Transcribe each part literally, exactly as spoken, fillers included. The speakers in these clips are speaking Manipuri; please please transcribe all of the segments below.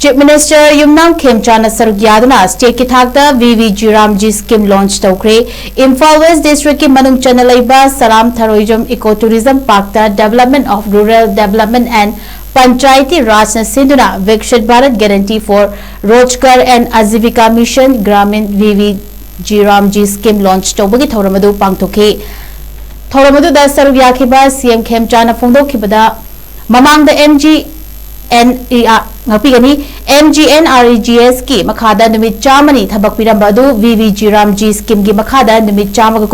Chief Minister ꯌꯨꯝꯅꯥꯝ ꯈꯦꯝꯆꯥꯟꯅ ꯁꯔꯨꯛ ꯌꯥꯗꯨꯅ state ꯀꯤ ꯊꯥꯛꯇ V V G Ramji scheme launch ꯇꯧꯈ꯭ꯔꯦ꯫ ꯏꯝꯐꯥꯜ West District ꯀꯤ ꯃꯅꯨꯡ ꯆꯟꯅ ꯂꯩꯕ ꯁꯂꯥꯝ ꯊꯔꯣꯏꯖꯝ Eco Tourism Park ꯇ Development of Rural Development and Panchayati Raj ꯅ ꯁꯤꯟꯗꯨꯅ Viksit Bharat Guarantee for Rozgar and Ajivika Mission Gramin V V G Ramji scheme launch ꯇꯧꯕꯒꯤ ꯊꯧꯔꯝ ꯑꯗꯨ ꯄꯥꯡꯊꯣꯛꯈꯤ꯫ ꯊꯧꯔꯝ ꯑꯗꯨꯗ ꯁꯔꯨꯛ ꯌꯥꯈꯤꯕ C M ꯈꯦꯝꯆꯥꯟꯅ ꯐꯣꯡꯗꯣꯛꯈꯤꯕꯗ, ꯃꯃꯥꯡꯗ M G N R ꯉꯥꯛꯄꯤꯒꯅꯤ꯫ M G N R E G S ꯀꯤ ꯃꯈꯥꯗ ꯅꯨꯃꯤꯠ ꯆꯥꯝꯃꯅꯤ ꯊꯕꯛ ꯄꯤꯔꯝꯕ ꯑꯗꯨ V V G Ramji scheme ꯒꯤ ꯃꯈꯥꯗ ꯅꯨꯃꯤꯠ ꯆꯥꯝꯃꯒ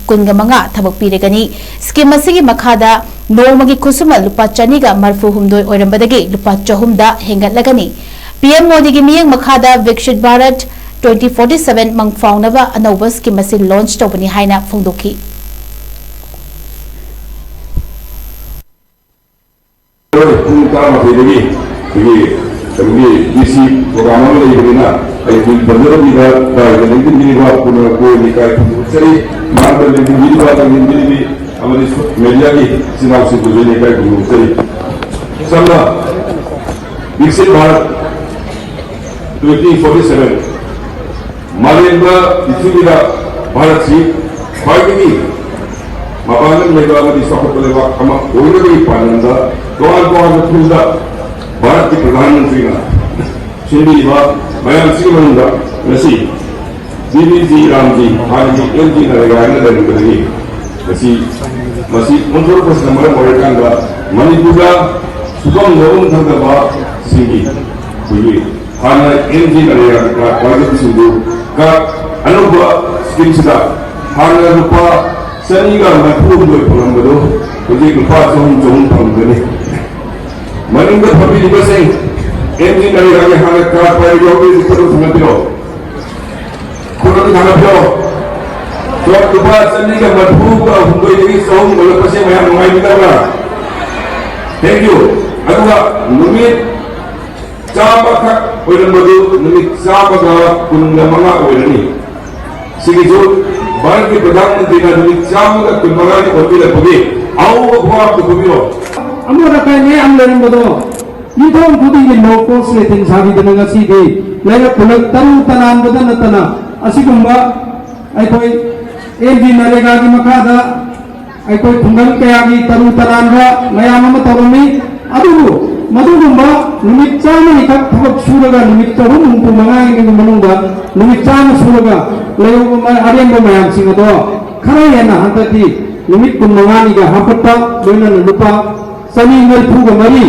ꯀꯨꯟ ꯃꯉꯥ ꯊꯕꯛ ꯄꯤꯔꯒꯅꯤ꯫ Scheme ꯑꯁꯤꯒꯤ ꯃꯈꯥꯗ ꯅꯣꯡꯃꯒꯤ ꯈꯨꯠꯁꯨꯃꯟ ꯂꯨꯄꯥ ꯆꯅꯤꯒ ꯃꯔꯤꯐꯨ ꯍꯨꯝꯗꯣꯏ ꯑꯣꯏꯔꯝꯕꯗꯒꯤ ꯂꯨꯄꯥ ꯆꯍꯨꯝꯗ ꯍꯦꯟꯒꯠꯂꯒꯅꯤ꯫ P M ꯃꯣꯗꯤꯒꯤ ꯃꯤꯠꯌꯦꯡ ꯃꯈꯥꯗ Viksit Bharat twenty forty seven ꯃꯪ ꯐꯥꯎꯅꯕ ꯑꯅꯧꯕ scheme ꯑꯁꯤ launch ꯇꯧꯕꯅꯤ ꯍꯥꯏꯅ ꯐꯣꯡꯗꯣꯛꯈꯤ꯫ ꯄꯨꯡ ꯇꯔꯥꯃꯥꯊꯣꯏꯗꯒꯤ ꯑꯩꯈꯣꯏꯒꯤ ꯀꯩꯅꯣꯒꯤ D C program ꯑꯃ ꯂꯩꯕꯅꯤꯅ ꯑꯩ ꯄꯨꯡ ꯄꯟꯖꯔꯝꯕꯤꯕ ꯗꯥꯏꯗ ꯂꯦꯡꯁꯤꯟꯕꯤꯔꯤꯕ ꯄꯨꯝꯅꯃꯛꯄꯨ ꯂꯩꯀꯥꯏ ꯈꯨꯗꯤꯡꯃꯛ ꯆꯠꯂꯤ꯫ ꯃꯔꯛꯇ ꯂꯦꯡꯁꯤꯟꯕꯤꯔꯤꯕ ꯂꯦꯡꯁꯤꯟꯕꯤꯔꯤꯕꯤ ꯑꯃꯗꯤ media ꯒꯤ ꯏꯆꯤꯟ ꯏꯅꯥꯎꯁꯤꯡꯕꯨꯁꯨ ꯂꯩꯀꯥꯏ ꯈꯨꯗꯤꯡꯃꯛ ꯆꯠꯂꯤ꯫ ꯁꯝꯅ Viksit Bharat twenty forty seven ꯃꯥꯂꯦꯝꯗ ꯄ꯭ꯔꯤꯊꯤꯕꯤꯗ ꯚꯥꯔꯠꯁꯤ ꯈ꯭ꯋꯥꯏꯗꯒꯤ ꯃꯄꯥꯡꯒꯜ ꯂꯩꯕ ꯑꯃꯗꯤ ꯆꯥꯎꯈꯠꯄ ꯂꯩꯕꯥꯛ ꯑꯃ ꯑꯣꯏꯅꯕꯒꯤ ꯄꯥꯟꯗꯝꯗ ꯇꯣꯉꯥꯟ ꯇꯣꯉꯥꯟꯕ field ꯗ ꯚꯥꯔꯠꯀꯤ ꯄ꯭ꯔꯙꯥꯟ ꯃꯟꯇ꯭ꯔꯤꯅ ꯁꯤꯟꯕꯤꯔꯤꯕ ꯃꯌꯥꯝꯁꯤꯒꯤ ꯃꯅꯨꯡꯗ ꯉꯁꯤ V V G Ramji ꯍꯥꯟꯅꯒꯤ M G ꯅꯔꯦꯒꯥ ꯍꯥꯏꯅ ꯂꯩꯔꯝꯕꯗꯒꯤ ꯉꯁꯤ ꯃꯁꯤ ꯑꯣꯟꯊꯣꯔꯛꯄꯁꯤꯅ ꯃꯔꯝ ꯑꯣꯏꯔꯀꯥꯟꯗ ꯃꯅꯤꯄꯨꯔꯗ ꯁꯨꯐꯝ ꯅꯣꯝꯐꯝ ꯈꯪꯗꯕꯁꯤꯡꯒꯤ ꯑꯩꯈꯣꯏꯒꯤ ꯍꯥꯟꯅ M G ꯅꯔꯦꯒꯥꯒꯤ card ꯄꯥꯏꯖꯕꯁꯤꯡꯗꯨ card ꯑꯅꯧꯕ scheme ꯁꯤꯗ ꯍꯥꯟꯅ ꯂꯨꯄꯥ ꯆꯅꯤꯒ ꯃꯔꯤꯐꯨ ꯍꯨꯝꯗꯣꯏ ꯐꯪꯂꯝꯕꯗꯨ ꯍꯧꯖꯤꯛ ꯂꯨꯄꯥ ꯆꯍꯨꯝ ꯆꯍꯨꯝ ꯐꯪꯒꯅꯤ꯫ ꯃꯅꯤꯡꯗ ꯐꯝꯕꯤꯔꯤꯕꯁꯤꯡ M G ꯅꯔꯦꯒꯥꯒꯤ ꯍꯥꯟꯅ card ꯄꯥꯏꯕ ꯌꯥꯎꯕꯤꯔꯗꯤ ꯈꯨꯠ ꯑꯗꯨ ꯊꯥꯡꯒꯠꯄꯤꯔꯛꯑꯣ꯫ ꯈꯨꯠ ꯑꯗꯨ ꯊꯥꯡꯒꯠꯄꯤꯔꯛꯑꯣ꯫ Card ꯂꯨꯄꯥ ꯆꯅꯤꯒ ꯃꯔꯤꯐꯨꯒ ꯍꯨꯝꯗꯣꯏꯗꯒꯤ ꯆꯍꯨꯝ ꯑꯣꯏꯔꯛꯄꯁꯦ ꯃꯌꯥꯝ ꯅꯨꯡꯉꯥꯏꯕꯤꯗꯕ꯭ꯔꯥ? Thank you꯫ ꯑꯗꯨꯒ ꯅꯨꯃꯤꯠ ꯆꯥꯝꯃꯈꯛ ꯑꯣꯏꯔꯝꯕꯗꯨ ꯅꯨꯃꯤꯠ ꯆꯥꯝꯃꯒ ꯀꯨꯟꯒ ꯃꯉꯥ ꯑꯣꯏꯔꯅꯤ꯫ ꯁꯤꯒꯤꯁꯨ ꯚꯥꯔꯠꯀꯤ ꯄ꯭ꯔꯙꯥꯟ ꯃꯟꯇ꯭ꯔꯤꯅ ꯅꯨꯃꯤꯠ ꯆꯥꯝꯃꯒ ꯀꯨꯟꯃꯉꯥꯒꯤ ꯑꯣꯟꯕꯤꯔꯛꯄꯒꯤ ꯑꯍꯧꯕ ꯈꯣꯡꯊꯥꯡꯗꯨ ꯄꯨꯕꯤꯔꯣ꯫ ꯑꯃꯣꯠ ꯑꯀꯥꯏ ꯃꯌꯥꯝ ꯂꯩꯔꯝꯕꯗꯣ ꯌꯨꯝꯊꯣꯡ ꯈꯨꯗꯤꯡꯒꯤ low cost latrine ꯁꯥꯕꯤꯗꯅ ꯉꯁꯤꯗꯤ ꯂꯩꯔꯛ ꯈꯨꯜꯂꯛ ꯇꯔꯨ ꯇꯅꯥꯟꯕꯗ ꯅꯠꯇꯅ ꯑꯁꯤꯒꯨꯝꯕ ꯑꯩꯈꯣꯏ ꯑꯦꯝ ꯖꯤ ꯅꯔꯦꯒꯥꯒꯤ ꯃꯈꯥꯗ ꯑꯩꯈꯣꯏ ꯈꯨꯡꯒꯪ ꯀꯌꯥꯒꯤ ꯇꯔꯨ ꯇꯅꯥꯟꯕ ꯃꯌꯥꯝ ꯑꯃ ꯇꯧꯔꯝꯃꯤ꯫ ꯑꯗꯨꯕꯨ ꯃꯗꯨꯒꯨꯝꯕ ꯅꯨꯃꯤꯠ ꯆꯥꯝꯃꯅꯤꯈꯛ ꯊꯕꯛ ꯁꯨꯔꯒ ꯅꯨꯃꯤꯠ ꯆꯍꯨꯝ ꯍꯨꯝꯐꯨ ꯃꯉꯥꯒꯤ ꯃꯅꯨꯡꯗ ꯅꯨꯃꯤꯠ ꯆꯥꯝꯃ ꯁꯨꯔꯒ ꯂꯩꯍꯧꯕ ꯑꯔꯦꯝꯕ ꯃꯌꯥꯝꯁꯤꯡ ꯑꯗꯣ ꯈꯔ ꯍꯦꯟꯅ ꯍꯟꯗꯛꯇꯤ ꯅꯨꯃꯤꯠ ꯀꯨꯟꯃꯉꯥꯅꯤꯒ ꯍꯥꯞꯀꯠꯄ, ꯂꯣꯏꯅꯅ ꯂꯨꯄꯥ ꯆꯅꯤ ꯃꯔꯤꯐꯨꯒ ꯃꯔꯤ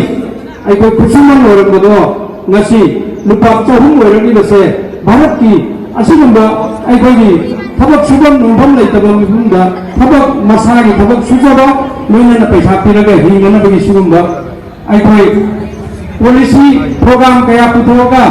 ꯑꯩꯈꯣꯏ ꯈꯨꯠꯁꯨꯃꯟ ꯑꯣꯏꯔꯝꯕꯗꯣ ꯉꯁꯤ ꯂꯨꯄꯥ ꯆꯍꯨꯝ ꯑꯣꯏꯔꯛꯂꯤꯕꯁꯦ ꯚꯥꯔꯠꯀꯤ ꯑꯁꯤꯒꯨꯝꯕ ꯑꯩꯈꯣꯏꯒꯤ ꯊꯕꯛ ꯁꯨꯐꯝ ꯅꯣꯝꯐꯝ ꯂꯩꯇꯕ ꯃꯤꯄꯨꯝꯗ ꯊꯕꯛ, ꯃꯁꯥꯒꯤ ꯊꯕꯛ ꯁꯨꯖꯕ, ꯂꯣꯏꯅꯅ ꯄꯩꯁꯥ ꯄꯤꯔꯒ ꯍꯤꯡꯅꯅꯕꯒꯤ ꯁꯤꯒꯨꯝꯕ ꯑꯩꯈꯣꯏ policy program ꯀꯌꯥ ꯄꯨꯊꯣꯛꯑꯒ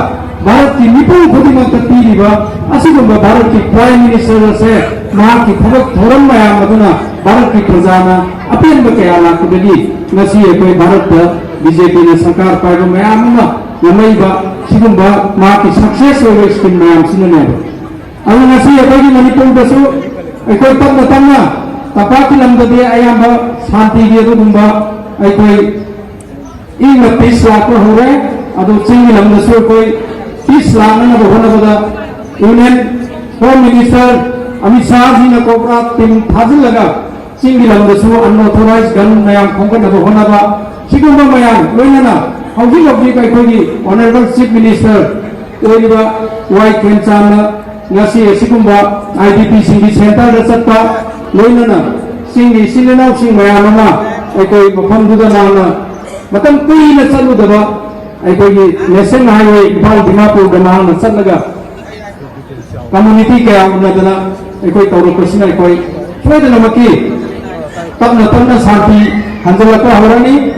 ꯚꯥꯔꯠꯀꯤ ꯃꯤꯄꯨꯝ ꯈꯨꯗꯤꯡꯃꯛꯇ ꯄꯤꯔꯤꯕ ꯑꯁꯤꯒꯨꯝꯕ ꯚꯥꯔꯠꯀꯤ Prime Minister ꯑꯁꯦ ꯃꯍꯥꯛꯀꯤ ꯊꯕꯛ ꯊꯧꯔꯝ ꯃꯌꯥꯝ ꯑꯗꯨꯅ ꯚꯥꯔꯠꯀꯤ ꯄ꯭ꯔꯖꯥꯅ ꯑꯄꯦꯟꯕ ꯀꯌꯥ ꯂꯥꯛꯄꯗꯒꯤ ꯉꯁꯤ ꯑꯩꯈꯣꯏ ꯚꯥꯔꯠꯇ ꯕꯤ ꯖꯦ ꯄꯤꯅ ꯁꯔꯀꯥꯔ ꯄꯥꯏꯕ ꯃꯌꯥꯝ ꯑꯃ ꯉꯝꯃꯛꯏꯕ ꯁꯤꯒꯨꯝꯕ ꯃꯍꯥꯛꯀꯤ success ꯑꯣꯏꯕ scheme ꯃꯌꯥꯝꯁꯤꯅꯅꯦꯕ꯫ ꯑꯗꯨ ꯉꯁꯤ ꯑꯩꯈꯣꯏꯒꯤ ꯃꯅꯤꯄꯨꯔꯗꯁꯨ ꯑꯩꯈꯣꯏ ꯇꯞꯅ ꯇꯞꯅ ꯇꯝꯄꯥꯛꯀꯤ ꯂꯝꯗꯗꯤ ꯑꯌꯥꯝꯕ ꯁꯥꯟꯇꯤꯒꯤ ꯑꯗꯨꯒꯨꯝꯕ ꯑꯩꯈꯣꯏ ꯏꯪꯅ peace ꯂꯥꯛꯄ ꯍꯧꯔꯦ꯫ ꯑꯗꯨ ꯆꯤꯡꯒꯤ ꯂꯝꯗꯁꯨ ꯑꯩꯈꯣꯏ peace ꯂꯥꯛꯅꯅꯕ ꯍꯣꯠꯅꯕꯗ Union Home Minister Amit ꯁꯥꯍꯖꯤꯅ COBRA team ꯊꯥꯖꯤꯜꯂꯒ ꯆꯤꯡꯒꯤ ꯂꯝꯗꯁꯨ unauthorized gun ꯃꯌꯥꯝ ꯈꯣꯝꯒꯠꯅꯕ ꯍꯣꯠꯅꯕ, ꯁꯤꯒꯨꯝꯕ ꯃꯌꯥꯝ ꯂꯣꯏꯅꯅ ꯍꯧꯖꯤꯛ ꯍꯧꯖꯤꯛ ꯑꯩꯈꯣꯏꯒꯤ Honourable Chief Minister ꯑꯣꯏꯔꯤꯕ ꯋꯥꯏ ꯈꯦꯝꯆꯥꯟꯅ ꯉꯁꯤ ꯑꯁꯤꯒꯨꯝꯕ ꯑꯥꯏ ꯗꯤ ꯄꯤꯁꯤꯡꯒꯤ centreꯗ ꯆꯠꯄ, ꯂꯣꯏꯅꯅ ꯆꯤꯡꯒꯤ ꯏꯆꯤꯜ ꯏꯅꯥꯎꯁꯤꯡ ꯃꯌꯥꯝ ꯑꯃ ꯑꯩꯈꯣꯏ ꯃꯐꯝꯗꯨꯗ ꯃꯍꯥꯛꯅ ꯃꯇꯝ ꯀꯨꯏꯅ ꯆꯠꯂꯨꯗꯕ ꯑꯩꯈꯣꯏꯒꯤ National Highway ꯏꯝꯐꯥꯜ ꯗꯤꯃꯥꯄꯨꯔꯗ ꯃꯍꯥꯛꯅ ꯆꯠꯂꯒ community ꯀꯌꯥ ꯎꯅꯗꯅ ꯑꯩꯈꯣꯏ ꯇꯧꯔꯛꯄꯁꯤꯅ ꯑꯩꯈꯣꯏ ꯁꯣꯏꯗꯅꯃꯛꯀꯤ ꯇꯞꯅ ꯇꯞꯅ ꯁꯥꯟꯇꯤ ꯍꯟꯖꯤꯜꯂꯛꯄ ꯍꯧꯔꯅꯤ꯫